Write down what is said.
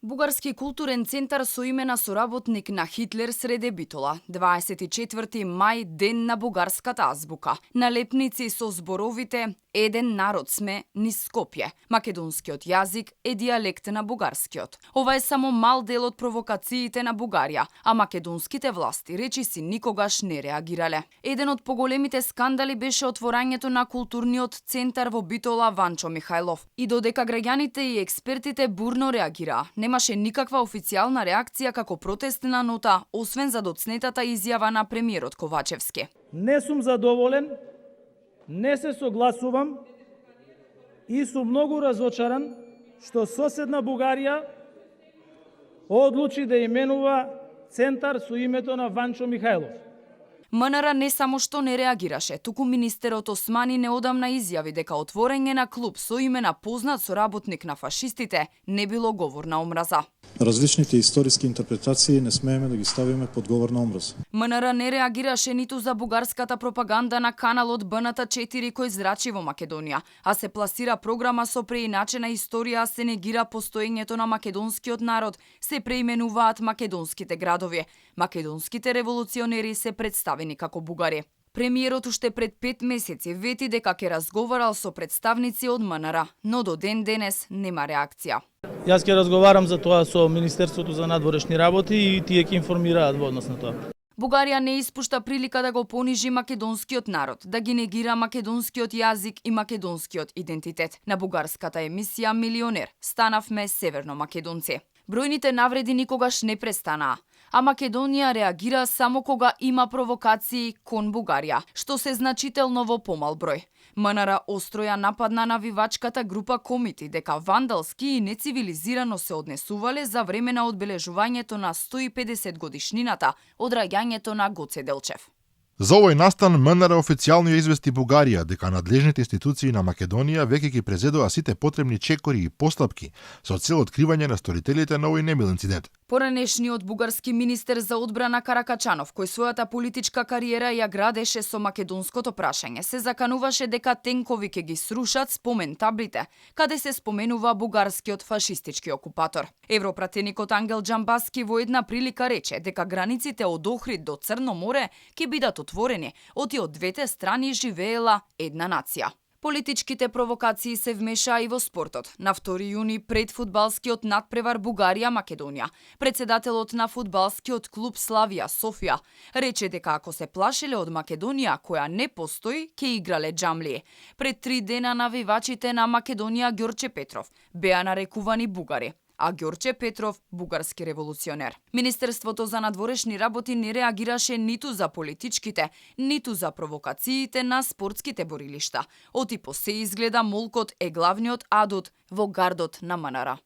Бугарски културен центар со име на соработник на Хитлер среде Битола. 24 мај, ден на бугарската азбука. Налепници со зборовите "Еден народ сме низ Скопје". Македонскиот јазик е дијалект на бугарскиот. Ова е само мал дел од провокациите на Бугарија, а македонските власти речиси никогаш не реагирале. Еден од поголемите скандали беше отворањето на културниот центар во Битола Ванчо Михајлов. И додека граѓаните и експертите бурно реагираа, немаше никаква официјална реакција како протестна нота, освен за доцнетата изјава на премиерот Ковачевски. Не сум задоволен, не се согласувам и сум многу разочаран што соседна Бугарија одлучи да именува центар со името на Ванчо Михајлов. МНР не само што не реагираше, туку министерот Османи неодамна изјави дека отворење на клуб со име на познат соработник на фашистите не било говор на омраза. Различните историски интерпретации не смееме да ги ставиме под говор на омраза. МНР не реагираше ниту за бугарската пропаганда на каналот БНТ4 кој зрачи во Македонија, а се пласира програма со преиначена историја, се негира постоењето на македонскиот народ, се преименуваат македонските градови. Македонските револуционери се представени како бугари. Премиерот уште пред 5 месеци вети дека ќе разговарал со представници од МНР, но до ден денес нема реакција. Јас ќе разговарам за тоа со Министерството за надворешни работи и тие ќе информираат во однос на тоа. Бугарија не испушта прилика да го понижи македонскиот народ, да ги негира македонскиот јазик и македонскиот идентитет. На бугарската емисија Милионер станавме северно македонци. Бројните навреди никогаш не престанаа, а Македонија реагира само кога има провокации кон Бугарија, што се значително во помал број. МНР остро ја нападна навивачката група Комити дека вандалски и нецивилизирано се однесувале за време на одбележувањето на 150 годишнината од раѓањето на Гоце Делчев. За овој настан МНР официјално ја извести Бугарија дека надлежните институции на Македонија веќе ги презедоа сите потребни чекори и постапки со цел откривање на сторителите на овој немил инцидент. Поранешниот бугарски министер за одбрана Каракачанов, кој својата политичка кариера ја градеше со македонското прашање, се закануваше дека тенкови ќе ги срушат спомен таблите, каде се споменува бугарскиот фашистички окупатор. Европратеникот Ангел Џамбаски во една прилика рече дека границите од Охрид до Црно море ќе бидат отворени, оти од двете страни живеела една нација. Политичките провокации се вмешаа и во спортот. На 2 јуни пред фудбалскиот надпревар Бугарија-Македонија, председателот на фудбалскиот клуб Славија Софија рече дека ако се плашеле од Македонија која не постои, ќе играле џамлии. Пред 3 дена навивачите на Македонија Ѓорче Петров беа нарекувани бугари, а Ѓорче Петров бугарски револуционер. Министерството за надворешни работи не реагираше ниту за политичките, ниту за провокациите на спортските борилишта. Оти по се изгледа молкот е главниот адут во гардот на МНР.